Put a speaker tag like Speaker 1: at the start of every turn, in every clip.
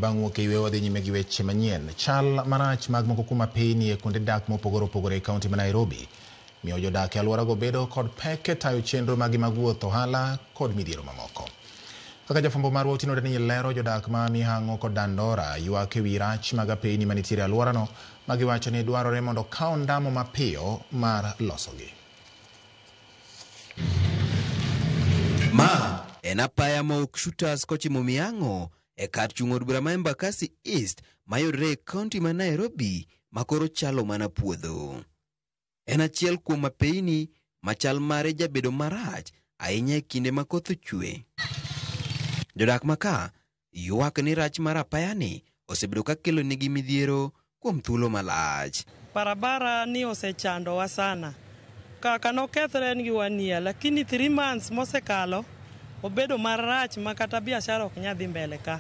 Speaker 1: Bang' wuok e yweyo wadhi nyime gi weche manyien. Chal marach mag moko kuom apeyni e kuonde dak mopogore opogore e kaunti ma Nairobi miyo jodak e alworago bedo kod pek e tayo chenro maggi mag wuoth, ohala kod midhiero mamoko. Kaka jafwambo marwa Otieno Daniel lero, jodak ma Mihang'o kod Dandora ywak e wi rach mag apeyni manitiere e alworano ma giwacho ni dwarore mondo okaw ondamo mapiyo mar losogi.
Speaker 2: Ma en apaya mowuok Shooters kochimo Miang'o e kar chung' od bura ma Embakasi East mayudore e kaunti ma Nairobi ma koro chalo mana puodho. En achiel kuom apeyni ma chal mare jabedo marach ahinya e kinde ma koth ochwe. Jodak ma ka ywak ni rach mar apayani osebedo ka kelonegi midhiero kuom thuolo malach.
Speaker 3: Barabara ni osechandowa sana. Kaka nokethre en gi one year, lakini 3 months mosekalo obedo marach ma kata biashara ok nyal dhi mbele ka.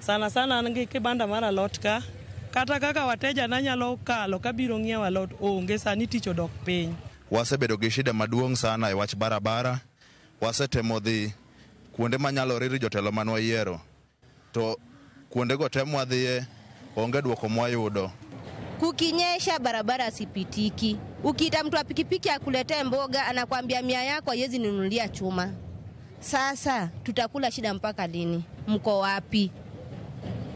Speaker 3: Sana sana an gi kibanda mar alot ka, kata kaka wateja na nyalo kalo kabiro ng'iewo alot onge, sani tich odok piny.
Speaker 4: Wasebedo gi shida maduong' sana e wach barabara. Wasetemo dhi kuonde manyalore ir jotelo manwayiero, to kuondego te mwadhiye onge dwoko mwayudo.
Speaker 5: Kukinyesha barabara sipitiki. Ukiita mtu wa pikipiki akuletee mboga, anakwambia 100 yako haiwezi nunulia chuma. Sasa tutakula shida mpaka lini? Mko wapi?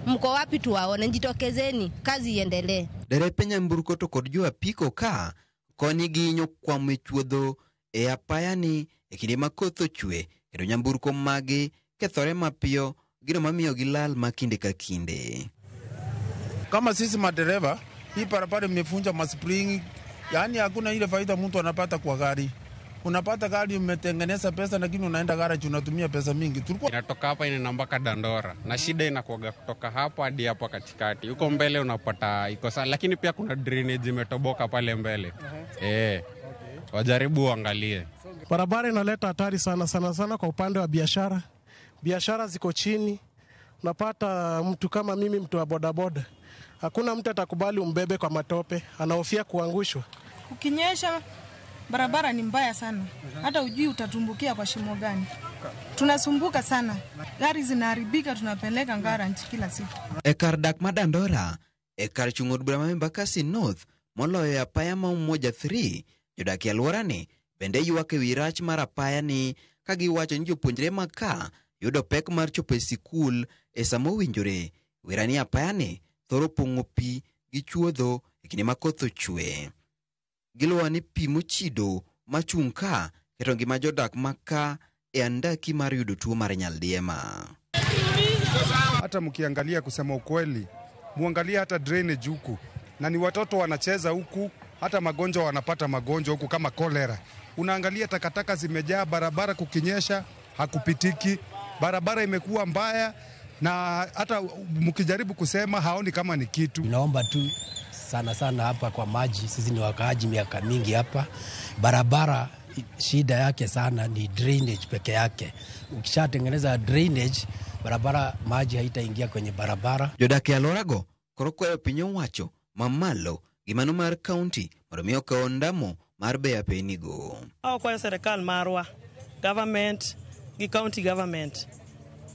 Speaker 5: Mko wapi tuwaone? Jitokezeni, kazi iendelee.
Speaker 2: Derepe nyamburko to kod jo apiko ka koni gihinyo kwamo e chuodho e apayani e kinde ma koth ochwe kendo nyamburko magi kethore mapiyo gino mamiyo gilal ma kinde ka kinde.
Speaker 6: Kama sisi madereva, hii barabara imevunja maspring, yaani hakuna ile faida mtu anapata kwa gari. Unapata gari umetengeneza pesa, lakini unaenda garage unatumia pesa mingi. Tulikuwa
Speaker 7: Inatoka hapa inaenda mpaka Dandora na shida inakuwaga kutoka hapa hadi hapa katikati. Huko mbele unapata iko sawa, lakini pia kuna drainage imetoboka pale mbele. Eh, wajaribu uangalie.
Speaker 8: Barabara inaleta hatari sana sana sana kwa upande wa biashara. Biashara ziko chini, unapata mtu kama mimi, mtu wa bodaboda, hakuna mtu atakubali umbebe kwa matope, anahofia kuangushwa.
Speaker 9: Kukinyesha barabara ni mbaya sana, hata ujui utatumbukia kwa shimo gani. Tunasumbuka sana, gari zinaharibika, tunapeleka garage kila siku.
Speaker 2: E kar dak ma Dandora, e kar chung' od bura ma Embakasi North moloyo e apaya ma Umoja 3, jodak e alworani bende ywak e wi rach mar apaya ni ka giwacho ni jopuonjre ma ka yudo pek mar chopo e sikul e sama owinjore. Wera ni apaya ni thoro pong'o pi gi chuodho e kinde ma koth ochwe. Giluwo ni pi mochido machung' ka keto ngima jodak ma ka e andaki mar yudo tuo mar nyaldiema.
Speaker 10: Hata mkiangalia, kusema ukweli, muangalie hata drainage huku, na ni watoto wanacheza huku, hata magonjwa wanapata magonjwa huku kama kolera. Unaangalia takataka zimejaa barabara, kukinyesha hakupitiki, barabara imekuwa mbaya, na hata mkijaribu kusema haoni kama ni kitu.
Speaker 11: Tunaomba tu sana sana hapa kwa maji, sisi ni wakaaji miaka mingi hapa. Barabara shida yake sana ni drainage peke yake. Ukishatengeneza drainage barabara, maji haitaingia kwenye barabara.
Speaker 2: Jodak e alworago koro kwayo piny owacho mamalo gi mano mar kaunti mondo mi okaw ondamo mar beyo apeynigo.
Speaker 3: Wakwayo serikal marwa, government gi county government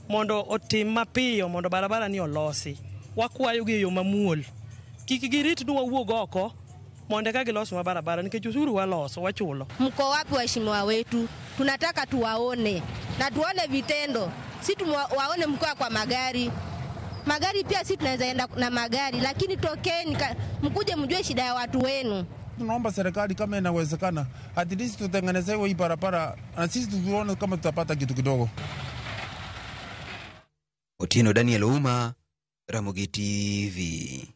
Speaker 3: mondo otim mapiyo mondo barabara ni olosi. Wakwayo gi e yo mamuol. Kik girit ni wawuog oko mondo eka gilosnwa barabara nikech osuru waloso wachulo.
Speaker 5: Mko wapi waheshimiwa wetu? Tunataka tuwaone na tuone vitendo, si tuwaone mkiwa kwa magari. Magari pia si tunaweza enda na magari, lakini tokeni mkuje mjue shida ya watu wenu.
Speaker 6: Tunaomba serikali kama inawezekana, at least tutengenezewe hii barabara na sisi tuone kama tutapata kitu kidogo.
Speaker 2: Otieno Daniel Ouma, Ramogi TV.